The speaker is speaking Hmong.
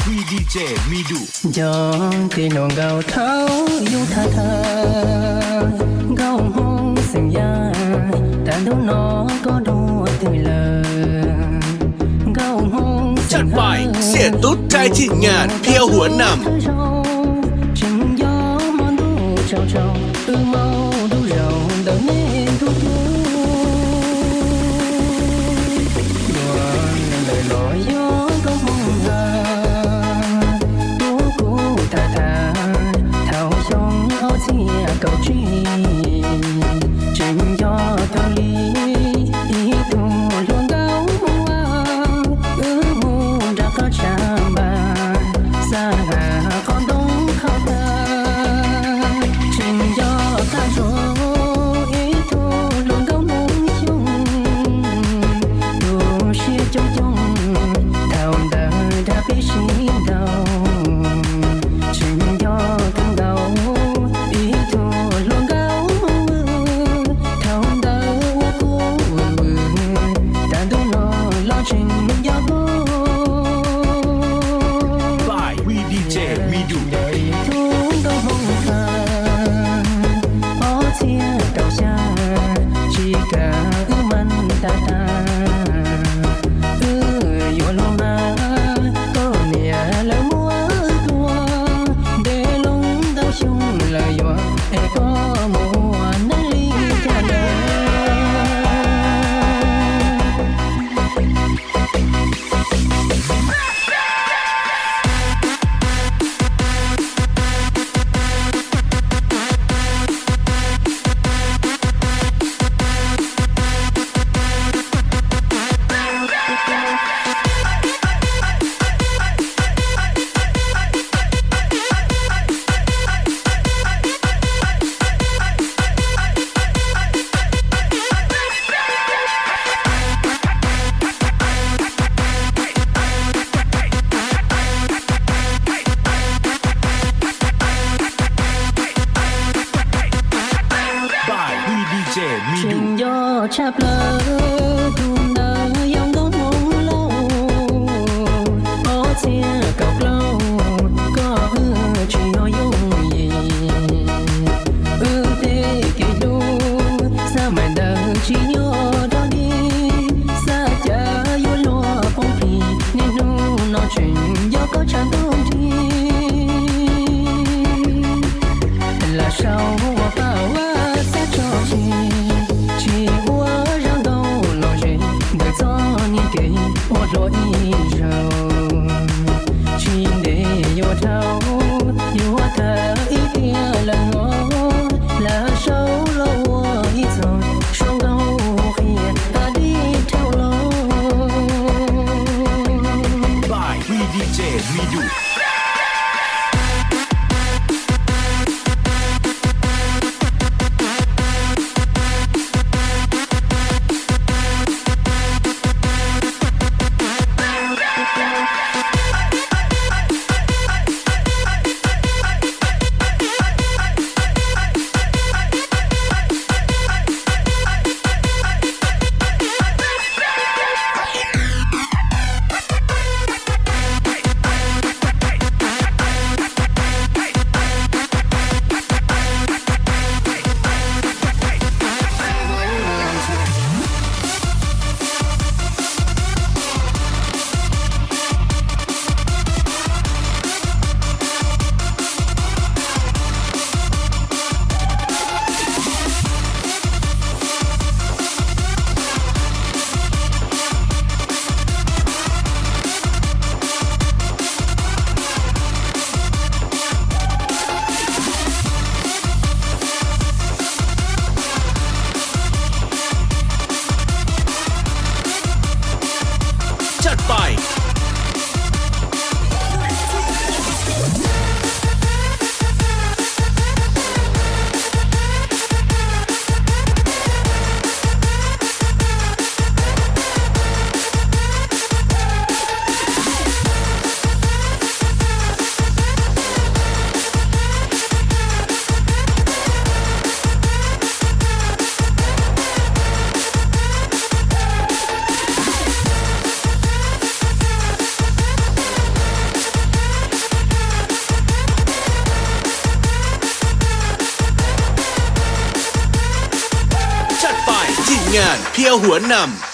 Nco ntej hluas nkauj thaum yus tham tham, nkauj hmoob xeem Yaj, tag ntuj no koj dua twg lawm? Nkauj hmoob xeem Hawj, Xiam Tub Thaib Chij Nyaj Phiab Huav Nam, tseem nco hmo ntuj tsaus tsaus, wb maub dub zaug ntawm nej ntug cub. Dua lawm los yog nkauj hmoob Hawj, tuaj kuv tham tham, thaum xyoo ob txhiab kaum tsib, tseem nco tau li ib tug hluas nkauj Hmoob Vaj, wb mus nram qab tshav npas, xa nqa qhov ntoo qhov tawg, tseem nco tag nrho ib tug hluas nkauj Hmoob Xyooj, tu siab coob coob, thaum ntawd dag peb sib ntaus, tseem nco kawg nkaus ib tug hluas nkauj Hmoob Vwj, thaum ntawd ua kub vwm vwm, tag ntuj no los tseem nco koj. Ib tug nkauj Hmoob Hawj, ob txhiab kaum xya, tsis kam wb mas tag tag, wb yuav luag mas koj niam lawv muab wb tua, ntev loo ntau xyoo lawm yuav es koj mus ua neej li cas lawm? Tseem nco tshaj plaws tus ntawd yog nkauj Hmoob Lauj, ob txhiab kaum plaub, koj wb tsis yog yooj yim, wb tej kev hlub xab mais ntawd tsis nyob dog dig, xav cas yuav luag poob plig, niaj hnub no tseem nco koj tshav ntuj nrig. Lam sau ua paj ua xab tso tseg, tsis ua zaj nkauj lom zem ntawm txoj niag kev ua hluas ib zaug. Tsis ntev yuav dhau, yuav tag ib tiam lawm os, lam sau los ua ib txoj suab nkauj qhia has dib dhau los. Phiaj Huav Nam.